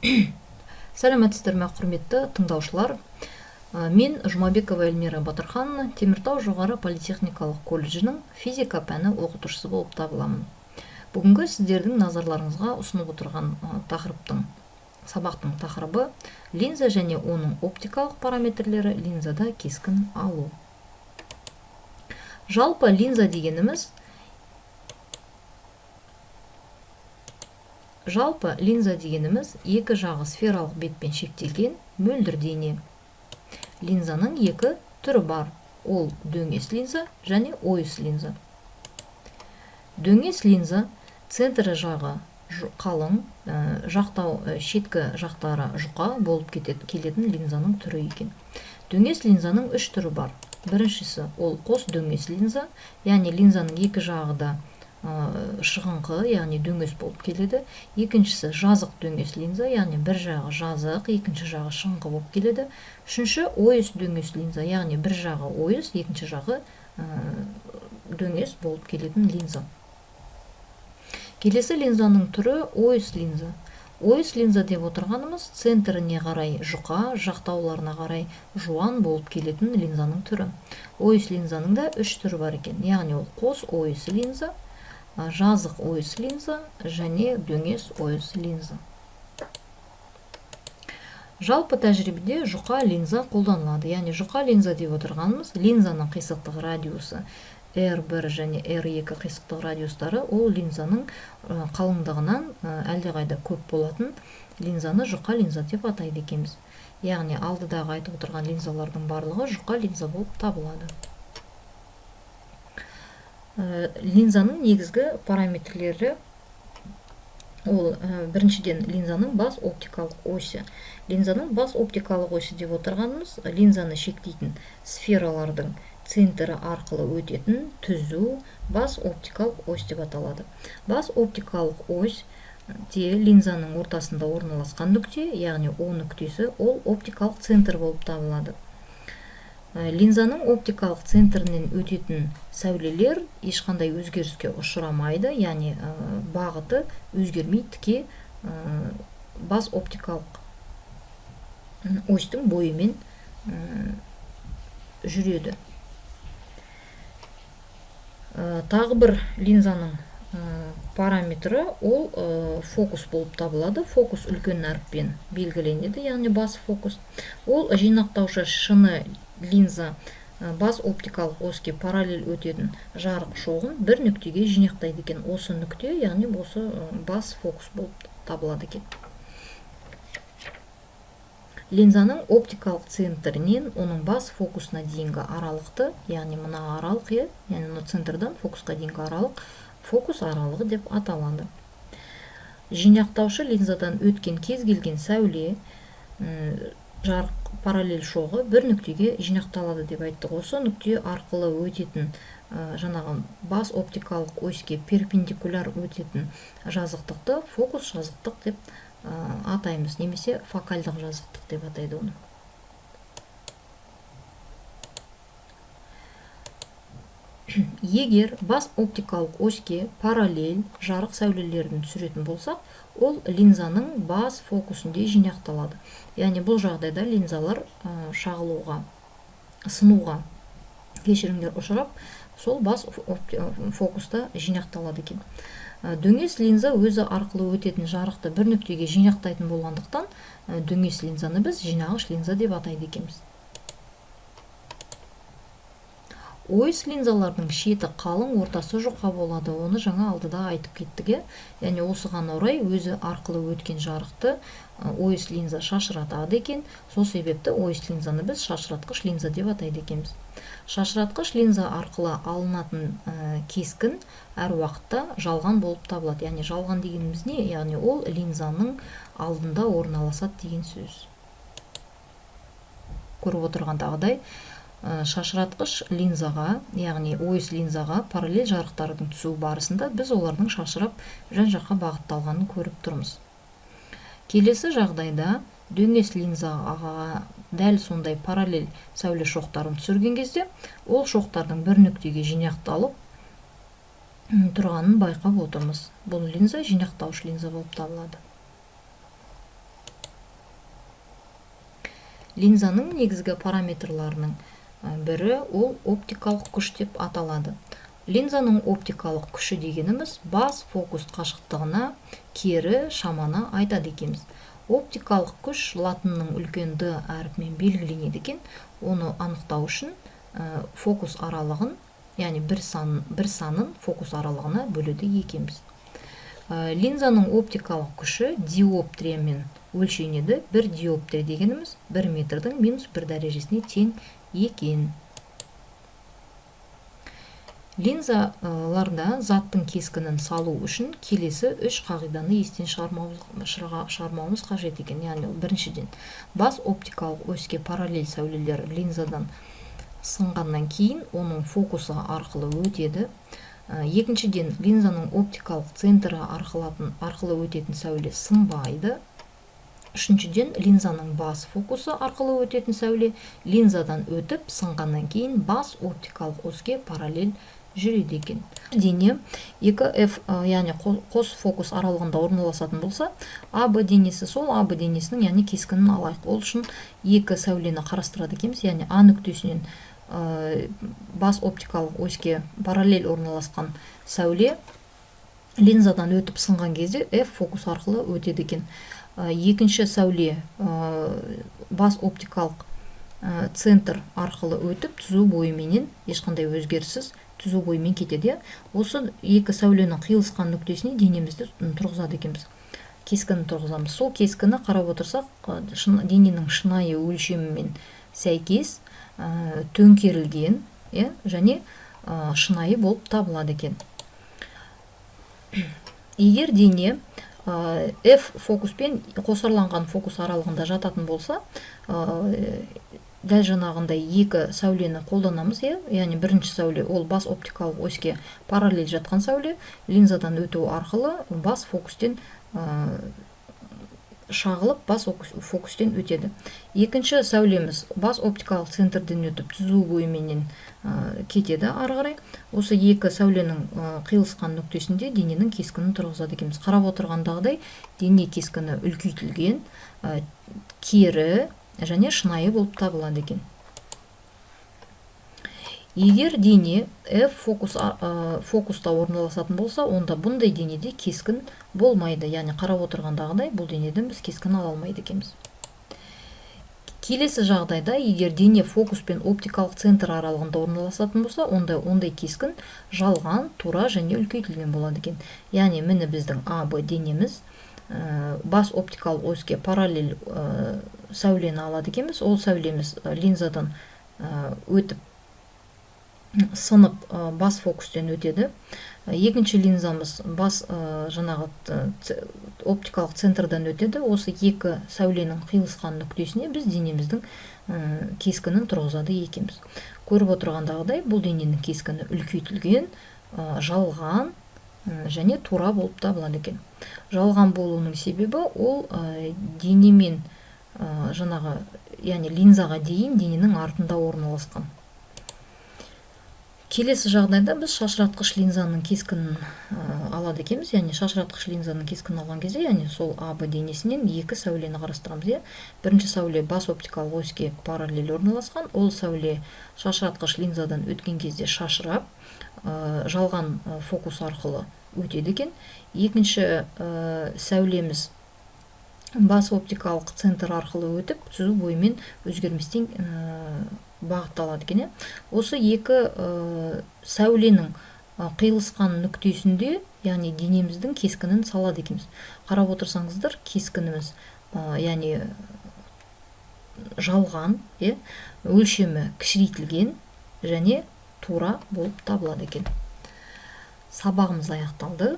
Сәлеметсіздер ме, құрметті тыңдаушылар. Мен Жұмабекова Эльмира Батырхановна, Теміртау жоғары политехникалық колледжінің физика пәні оқытушысы болып табыламын. Бүгінгі сіздердің назарларыңызға ұсынып отырған тақырыптың, сабақтың тақырыбы линза және оның оптикалық параметрлері, линзада кескін алу. Жалпы линза дегеніміз екі жағы сфералық бетпен шектелген мөлдір дене. Линзаның екі түрі бар. Ол дөңес линза және ойыс линза. Дөңес линза центрі жағы қалың, жақтау, шеткі жақтары жұқа болып келетін линзаның түрі екен. Дөңес линзаның үш түрі бар. Біріншісі ол қос дөңес линза, яғни линзаның екі жағы да шығыңқы, яғни дөңес болып келеді. Екіншісі жазық дөңес линза, яғни бір жағы жазық, екінші жағы шығыңқы болып келеді. Үшінші ойыс дөңес линза, яғни бір жағы ойыс, екінші жағы дөңес болып келетін линза. Келесі линзаның түрі ойыс линза. Ойыс линза деп отырғанымыз центріне қарай жұқа, жақтауларына қарай жуан болып келетін линзаның түрі. Ойыс линзаның да үш түрі бар екен. Яғни ол қос ойыс линза, жазық ойыс линза және дөңес ойыс линза. Жалпы тәжірибеде жұқа линза қолданылады. Яғни жұқа линза деп отырғанымыз линзаның қисықтық радиусы R1 және R2 қисықтық радиустары ол линзаның қалыңдығынан әлдеқайда көп болатын линзаны жұқа линза деп атайды екенбіз. Яғни алдыдағы айтып отырған линзалардың барлығы жұқа линза болып табылады. Линзаның негізгі параметрлері ол біріншіден линзаның бас оптикалық осі. Линзаның бас оптикалық осі деп отырғанымыз линзаны шектейтін сфералардың центрі арқылы өтетін түзу бас оптикалық ось деп аталады. Бас оптикалық ось те линзаның ортасында орналасқан нүкте, яғни О нүктесі, ол оптикалық центр болып табылады. Линзаның оптикалық центрінен өтетін сәулелер ешқандай өзгеріске ұшырамайды, яғни бағыты өзгермей тіке бас оптикалық осьтің бойымен жүреді. Тағы бір линзаның параметрі ол фокус болып табылады. Фокус үлкен әріппен белгіленеді, яғни бас фокус. Ол жинақтаушы шыны линза бас оптикалық оське параллель өтетін жарық шоғын бір нүктеге жинақтайды екен. Осы нүкте, яғни осы бас фокус болып табылады екен. Линзаның оптикалық центрінен оның бас фокусына дейінгі аралықты, яғни мына аралық, яғни мына центрдан фокусқа дейінгі аралық фокус аралығы деп аталады. Жинақтаушы линзадан өткен кез келген сәуле жарық параллель шоғы бір нүктеге жинақталады деп айттық. Осы нүкте арқылы өтетін жаңағы бас оптикалық оське перпендикуляр өтетін жазықтықты фокус жазықтық деп атаймыз, немесе фокальдық жазықтық деп атайды оны. Егер бас оптикалық оське параллель жарық сәулелерін түсіретін болсақ, ол линзаның бас фокусінде жинақталады. Яғни бұл жағдайда линзалар шағылуға, сынуға, кешіріңдер, ұшырап, сол бас фокуста жинақталады екен. Дөңес линза өзі арқылы өтетін жарықты бір нүктеге жинақтайтын болғандықтан, дөңес линзаны біз жинағыш линза деп атайды екенбіз. Ойыс линзалардың шеті қалың, ортасы жұқа болады. Оны жаңа алдыда айтып кеттік, Яғни осыған орай өзі арқылы өткен жарықты ойыс линза шашыратады екен. Сол себепті ойыс линзаны біз шашыратқыш линза деп атайды екенбіз. Шашыратқыш линза арқылы алынатын кескін әр уақытта жалған болып табылады. Яғни жалған дегеніміз не? Яғни ол линзаның алдында орналасады деген сөз. Көріп отырғандағыдай, шашыратқыш линзаға, яғни ойыс линзаға параллель жарықтардың түсуі барысында біз олардың шашырап жан-жаққа бағытталғанын көріп тұрмыз. Келесі жағдайда дөңес линзаға дәл сондай параллель сәуле шоқтарын түсірген кезде ол шоқтардың бір нүктеге жинақталып тұрғанын байқап отырмыз. Бұл линза жинақтауыш линза болып табылады. Линзаның негізгі параметрларының бірі ол оптикалық күш деп аталады. Линзаның оптикалық күші дегеніміз бас фокус қашықтығына кері шаманы айтады екенбіз. Оптикалық күш латынның үлкен Д әрпімен белгіленеді екен. Оны анықтау үшін фокус аралығын, яғни бір санын фокус аралығына бөледі екенбіз. Линзаның оптикалық күші диоптриямен өлшенеді. 1 диоптрия дегеніміз 1 метрдің -1 дәрежесіне тең екен. Линзаларда заттың кескінін салу үшін келесі 3 қағиданы естен шығармауымыз қажет екен. Яғни біріншіден, бас оптикалық оське параллель сәулелер линзадан сынғаннан кейін оның фокусы арқылы өтеді. Екіншіден, линзаның оптикалық центрі арқылы өтетін сәуле сынбайды. Үшіншіден, линзаның бас фокусы арқылы өтетін сәуле линзадан өтіп сынғаннан кейін бас оптикалық оське параллель жүреді екен. Дене 2F, яғни қос фокус аралығында орналасатын болса, АБ денесі сол АБ денесінің, яғни кескінін алайық. Ол үшін екі сәулені қарастырады екенбіз, яғни А нүктесінен бас оптикалық оське параллель орналасқан сәуле линзадан өтіп сынған кезде F фокус арқылы өтеді екен. Екінші сәуле бас оптикалық центр арқылы өтіп, түзу бойыменен ешқандай өзгеріссіз түзу бойымен кетеді. Осы екі сәуленің қиылысқан нүктесіне денемізді тұрғызады екенбіз. Кескінін тұрғызамыз. Сол кескіні қарап отырсақ, дененің шынайы өлшемімен сәйкес төңкерілген, және шынайы болып табылады екен. Егер дене F фокуспен қосарланған фокус аралығында жататын болса, дәл жаңағындай екі сәулені қолданамыз, яғни бірінші сәуле ол бас оптикалық оське параллель жатқан сәуле линзадан өту арқылы бас фокустен шағылып, бас фокустен өтеді. Екінші сәулеміз бас оптикалық центрден өтіп, түзу бойыменен кетеді ары қарай. Осы екі сәуленің қиылысқан нүктесінде дененің кескінін тұрғызады екенбіз. Қарап отырғандағыдай, дене кескіні үлкейтілген, кері және шынайы болып табылады екен. Егер дене F фокуста орналасатын болса, онда бұндай денеде кескін болмайды. Яғни қарап отырғандағыдай, бұл денеден біз кескін ала алмайды екенбіз. Келесі жағдайда, егер дене фокус пен оптикалық центр аралығында орналасатын болса, онда ондай кескін жалған, тура және үлкейтілген болады екен. Яғни міне біздің АБ денеміз бас оптикалық оське параллель сәулені алады екенбіз. Ол сәулеміз линзадан өтіп, сынып, бас фокустен өтеді. Екінші линзамыз бас жаңағы оптикалық центрдан өтеді. Осы екі сәуленің қиылысқан нүктесіне біз денеміздің кескінін тұрғызады екенбіз. Көріп отырғандағыдай, бұл дененің кескіні үлкейтілген, жалған және тура болып табылады екен. Жалған болуының себебі ол денемен жаңағы, яғни линзаға дейін дененің артында орналасқан. Келесі жағдайда біз шашыратқыш линзаның кескінін алады екенбіз. Яғни шашыратқыш линзаның кескінін алған кезде, яғни сол АБ денесінен екі сәулені қарастырамыз. Бірінші сәуле бас оптикалық оське параллель орналасқан. Ол сәуле шашыратқыш линзадан өткен кезде шашырап, жалған фокус арқылы өтеді екен. Екінші сәулеміз бас оптикалық центр арқылы өтіп, түзу бойымен өзгерместен бағытталады екен. Осы екі сәуленің қиылысқан нүктесінде, яғни денеміздің кескінін салады екенбіз. Қарап отырсаңыздар, кескініміз, яғни жалған, өлшемі кішірейтілген және тура болып табылады екен. Сабағымыз аяқталды.